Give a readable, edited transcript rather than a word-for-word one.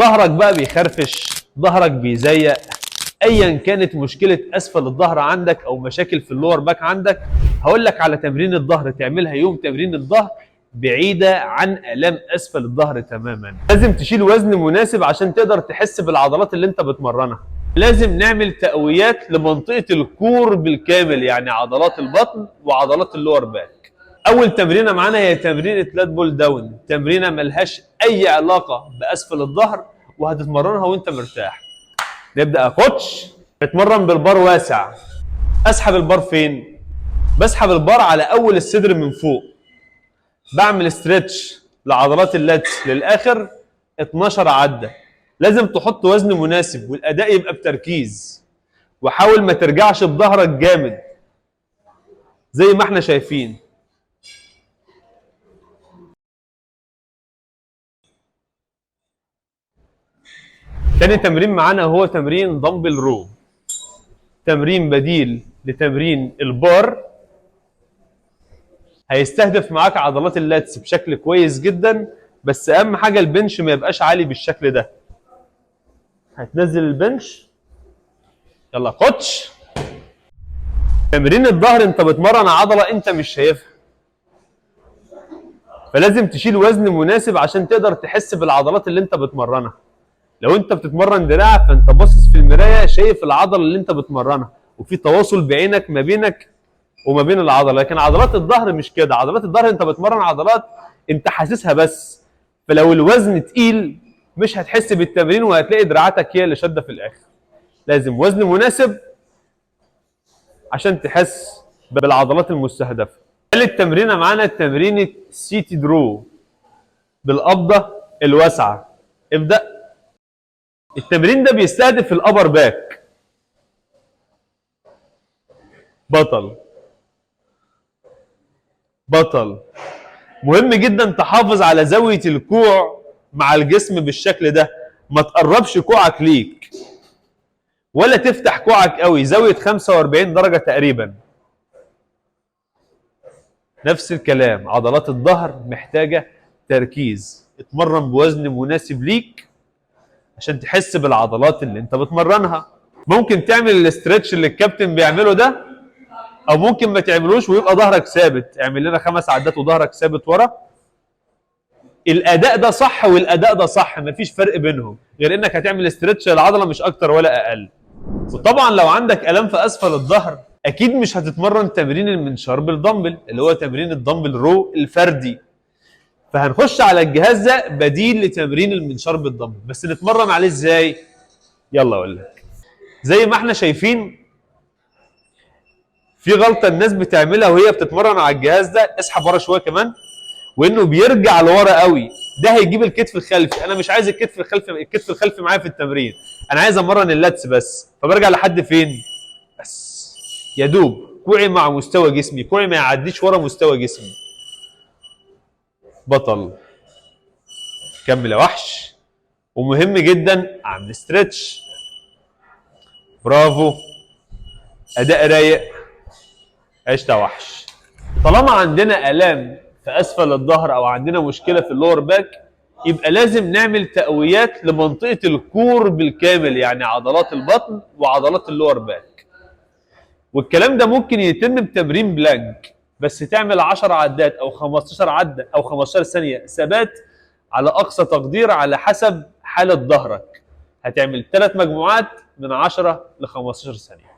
ظهرك بقى بيخرفش، ظهرك بيزيق، ايا كانت مشكلة اسفل الظهر عندك او مشاكل في ال lower back عندك، هقول لك على تمرين الظهر تعملها يوم تمرين الظهر بعيدة عن الام اسفل الظهر تماما. لازم تشيل وزن مناسب عشان تقدر تحس بالعضلات اللي انت بتمرنها. لازم نعمل تقويات لمنطقه ال core بالكامل، يعني عضلات البطن وعضلات ال lower back. اول تمرينه معانا هي تمرينه lat pull down، تمرينه ملهاش اي علاقة باسفل الظهر وهتتمرنها وانت مرتاح. نبدا يا coach. نتمرن بالبار واسع. اسحب البار فين؟ بسحب البار على اول الصدر من فوق، بعمل stretch لعضلات ال lats للاخر 12 عده. لازم تحط وزن مناسب والاداء يبقى بتركيز، وحاول ما ترجعش بظهرك جامد زي ما احنا شايفين. تاني تمرين معانا هو تمرين dumbbell row، تمرين بديل لتمرين البار، هيستهدف معاك عضلات ال lats بشكل كويس جدا. بس اهم حاجة ال bench ما يبقاش عالي بالشكل ده. هتنزل ال bench، يلا coach. تمرين الظهر انت بتمرن عضلة انت مش شايفها، فلازم تشيل وزن مناسب عشان تقدر تحس بالعضلات اللي انت بتمرنها. لو انت بتتمرن دراع فانت باصص في المراية شايف العضلة اللي انت بتمرنها، وفي تواصل بعينك ما بينك وما بين العضلة. لكن عضلات الظهر مش كده، عضلات الظهر انت بتمرن عضلات انت حاسسها بس، فلو الوزن تقيل مش هتحس بالتمرين وهتلاقي دراعاتك هي اللي شاده في الاخر. لازم وزن مناسب عشان تحس بالعضلات المستهدفة. ثالث تمرينه معانا تمرينه seated row بالقبضه الواسعة. ابدا. التمرين ده بيستهدف ال upper back. بطل بطل. مهم جدا تحافظ على زاوية الكوع مع الجسم بالشكل ده، ما تقربش كوعك ليك ولا تفتح كوعك قوي، زاوية 45 درجة تقريبا. نفس الكلام عضلات الظهر محتاجة تركيز، اتمرن بوزن مناسب ليك عشان تحس بالعضلات اللي انت بتمرنها. ممكن تعمل ال stretch اللي الكابتن بيعمله ده، او ممكن ما تعملوش ويبقى ظهرك ثابت. اعمل لنا 5 عدات وظهرك ثابت ورا. الاداء ده صح والاداء ده صح، مفيش فرق بينهم غير انك هتعمل stretch للعضله مش اكتر ولا اقل. وطبعا لو عندك الام في اسفل الظهر اكيد مش هتتمرن تمرين المنشار بالدمبل اللي هو تمرين ال dumbbell row الفردي، فهنخش على الجهاز ده بديل لتمرين المنشار بالدمبل. بس نتمرن عليه ازاي؟ يلا اقول لك. زي ما احنا شايفين في غلطه الناس بتعملها وهي بتتمرن على الجهاز ده، اسحب ورا شوية كمان، وانه بيرجع لورا قوي، ده هيجيب الكتف الخلفي. انا مش عايز الكتف الخلفي، الكتف الخلفي معايا في التمرين، انا عايز امرن ال lats بس. فبرجع لحد فين؟ بس يا دوب كوعي مع مستوى جسمي، كوعي ما يعديش ورا مستوى جسمي. بطل، كمل يا وحش. ومهم جدا اعمل stretch. برافو، اداء رايق، عشت يا وحش. طالما عندنا الام في اسفل الظهر او عندنا مشكلة في ال lower back، يبقى لازم نعمل تقويات لمنطقه ال core بالكامل، يعني عضلات البطن وعضلات ال lower back. والكلام ده ممكن يتم بتمرين plank، بس تعمل 10 عدات او 15 عده او 15 ثانية ثبات على اقصى تقدير على حسب حاله ظهرك. هتعمل 3 مجموعات من 10 ل 15 ثانية.